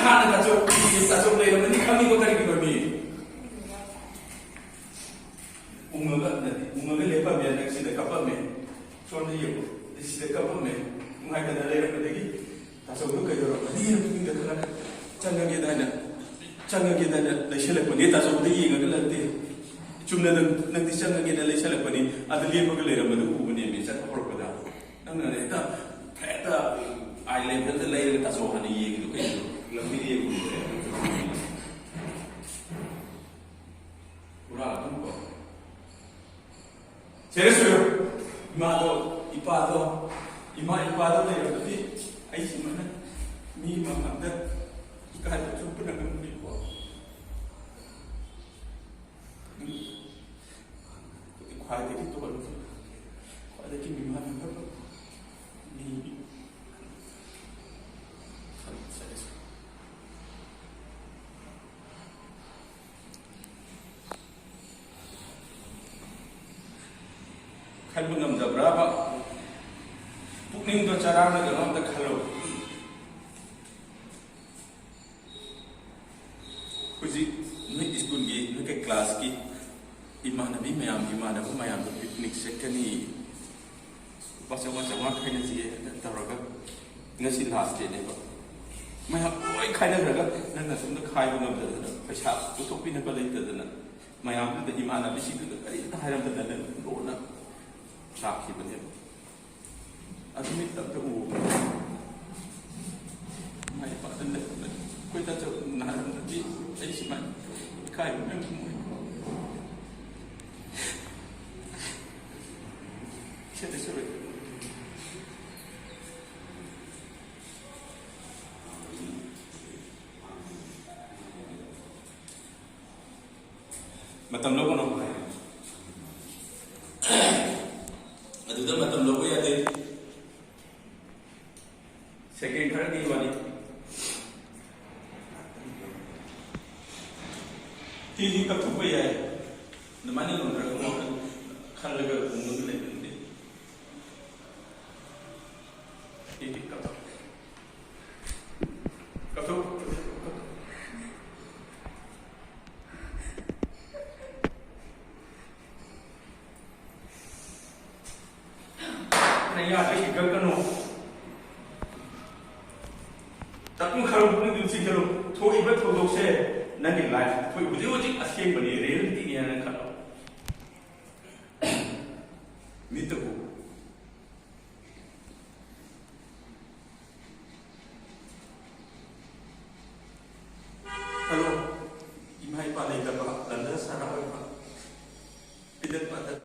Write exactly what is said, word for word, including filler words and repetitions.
ꯍꯥꯟꯅ ꯇꯥꯆꯧ, ꯇꯥꯆꯧ ꯂꯩꯔꯝꯃꯅꯤ ꯈꯪꯉꯤꯗꯣ ꯀꯔꯤꯒꯤꯅꯣ ꯃꯤ? ꯎꯪꯉꯒ, ꯅꯠꯇꯦ, ꯎꯪꯉꯒ ꯂꯦꯞꯄꯝꯃꯦ, ꯅꯪ ꯁꯤꯗ ꯀꯞꯄꯝꯃꯦ꯫ ꯁꯣꯝꯗ ꯌꯦꯡꯉꯣ, ꯁꯤꯗ ꯀꯞꯄꯝꯃꯦ꯫ ꯅꯨꯡꯉꯥꯏꯇꯅ ꯂꯩꯔꯝꯕꯗꯒꯤ ꯇꯥꯆꯧꯗꯣ ꯀꯩꯗꯧꯔꯝꯃꯅꯤ ꯍꯥꯏꯅ ꯄꯨꯛꯅꯤꯡꯗ ꯈꯜꯂꯒ ꯆꯪꯉꯒꯦꯗꯥꯏꯅ, ꯆꯪꯉꯒꯦꯗꯥꯏꯅ ꯂꯩꯁꯜꯂꯛꯄꯅꯦ꯫ ꯇꯥꯆꯧꯗ ꯌꯦꯡꯉꯒ ꯅꯠꯇꯦ, ꯆꯨꯝꯅ ꯅꯪ, ꯅꯪꯗꯤ ꯆꯪꯉꯒꯦꯅ ꯂꯩꯁꯜꯂꯛꯄꯅꯤ꯫ ꯑꯗꯨ ꯂꯦꯞꯄꯒ ꯂꯩꯔꯝꯕꯗꯨ ꯎꯕꯅꯦꯃꯤ ꯆꯠꯄ ꯍꯧꯔꯛꯄꯗ꯫ ꯅꯪꯅ ꯍꯦꯛꯇ, ꯍꯦꯛꯇ eye levelꯗ ꯂꯩꯔꯒ ꯇꯥꯆꯧ ꯍꯥꯟꯅ ꯌꯦꯡꯉꯤꯗꯣ ꯀꯩꯒꯤꯅꯣ? ꯂꯝꯕꯤꯗ ꯌꯦꯡꯉꯨꯕꯗ ꯍꯨꯔꯥꯜꯂꯛꯀꯅꯨꯀꯣ꯫ ꯁꯦꯔꯤꯌꯁ ꯑꯣꯏꯌꯣ꯫ ꯏꯃꯥꯗꯣ, ꯏꯄꯥꯗꯣ, ꯏꯃꯥ ꯏꯄꯥꯗꯣ ꯂꯩꯔꯝꯃꯗꯤ ꯑꯩ ꯁꯨꯃꯥꯏꯅ ꯃꯤ ꯃꯃꯥꯡꯗ ꯏꯀꯥꯏꯕ ꯊꯨꯞꯄꯅ ꯉꯝꯃꯣꯏꯀꯣ꯫ ꯈ꯭ꯋꯥꯏꯗꯒꯤ ꯇꯣꯟꯕ, ꯈ꯭ꯋꯥꯏꯗꯒꯤ ꯃꯤꯃꯥꯟꯅꯗꯕ ꯃꯤ꯫ ꯁꯦꯔꯤꯌꯁ ꯑꯣꯏꯌꯣ꯫ ꯈꯟꯕ ꯉꯝꯗꯕ꯭ꯔꯥꯕ? ꯄꯨꯛꯅꯤꯡꯗꯣ ꯆꯔꯥꯡꯅꯒꯅꯣ, ꯑꯝꯇ ꯈꯜꯂꯣ꯫ ꯍꯧꯖꯤꯛ ꯅꯣꯏ ꯁ꯭ꯀꯨꯜꯒꯤ, ꯅꯣꯏꯒꯤ ꯀ꯭ꯂꯥꯁꯀꯤ ꯏꯃꯥꯟꯅꯕꯤ ꯃꯌꯥꯝ, ꯏꯃꯥꯟꯅꯕ ꯃꯌꯥꯝꯗꯣ ꯄꯤꯛꯅꯤꯛ ꯆꯠꯀꯅꯤ, ꯂꯨꯄꯥ ꯆꯥꯝꯃꯉꯥ, ꯆꯥꯝꯃꯉꯥ ꯈꯥꯏꯅꯁꯤꯌꯦꯅ ꯇꯧꯔꯒ, ꯉꯁꯤ ꯂꯥꯁ ꯗꯦꯠꯅꯦꯕ꯫ ꯃꯌꯥꯝ ꯂꯣꯏ ꯈꯥꯏꯅꯈ꯭ꯔꯒ, ꯅꯪꯅ ꯁꯣꯝꯗ ꯈꯥꯏꯕ ꯉꯝꯗꯗꯅ, ꯄꯩꯁꯥ ꯄꯨꯊꯣꯛꯄꯤꯅꯕ ꯂꯩꯇꯗꯅ, ꯃꯌꯥꯝꯗꯨꯗ, ꯏꯃꯥꯟꯅꯕꯤꯁꯤꯡꯗꯨꯗ ꯀꯔꯤꯝꯇ ꯍꯥꯏꯔꯝꯗꯅ ꯅꯪ ꯂꯣꯟꯅ ꯂꯥꯛꯈꯤꯕꯅꯦꯕ꯫ ꯑꯗꯨ ꯃꯤꯠꯇ ꯑꯝꯇ ꯎꯕ꯫ ꯏꯃꯥ ꯏꯄꯥꯗ ꯂꯩ-, ꯑꯩꯈꯣꯏ ꯇꯥꯆꯧ ꯅꯥꯔꯝꯗ꯭ꯔꯗꯤ ꯑꯩ ꯁꯨꯃꯥꯏꯅ ꯏꯀꯥꯏꯕ ꯃꯌꯥꯝ ꯈꯪꯉꯣꯏ꯫ ꯁꯦ, ꯁꯦ, ꯁꯦ꯫ ꯃꯇꯝ ꯂꯧꯒꯅꯨ꯫ ꯑꯗꯨꯗ ꯃꯇꯝ ꯂꯧꯕ ꯌꯥꯗꯦ꯫ ꯁꯦꯀꯦꯟ ꯈꯔꯒꯤ ꯋꯥꯅꯤ꯫ ꯇꯤ ꯇꯤ ꯀꯛꯊꯠꯄ ꯌꯥꯏ꯫ ꯑꯗꯨꯃꯥꯏꯅ ꯉꯝꯗ꯭ꯔꯒ ꯑꯃꯨꯛ ꯈꯜꯂꯒ ꯎꯪꯉꯒ ꯂꯩꯕꯗꯨꯗꯤ꯫ ꯇꯤ ꯇꯤ ꯀꯛꯊꯠ-, ꯀꯛꯊꯠ-, ꯅꯨꯡꯁꯤ ꯈꯜꯂꯨ, ꯊꯣꯛꯏꯕ ꯊꯧꯗꯣꯛꯁꯦ ꯅꯪꯒꯤ ꯂꯥꯏꯐ ꯊꯣꯛꯏ ꯍꯧꯖꯤꯛ ꯍꯧꯖꯤꯛ ꯑꯁꯦꯡꯕꯅꯤ, ꯔꯤꯌꯦꯂꯤꯇꯤꯅꯤ ꯍꯥꯏꯅ ꯈꯜꯂꯣ꯫ ꯃꯤꯠꯇ ꯎ꯫ ꯈꯜꯂꯣ, ꯏꯃꯥ ꯏꯄꯥ ꯂꯩꯇꯕ, ꯂꯟꯗ ꯁꯍꯔ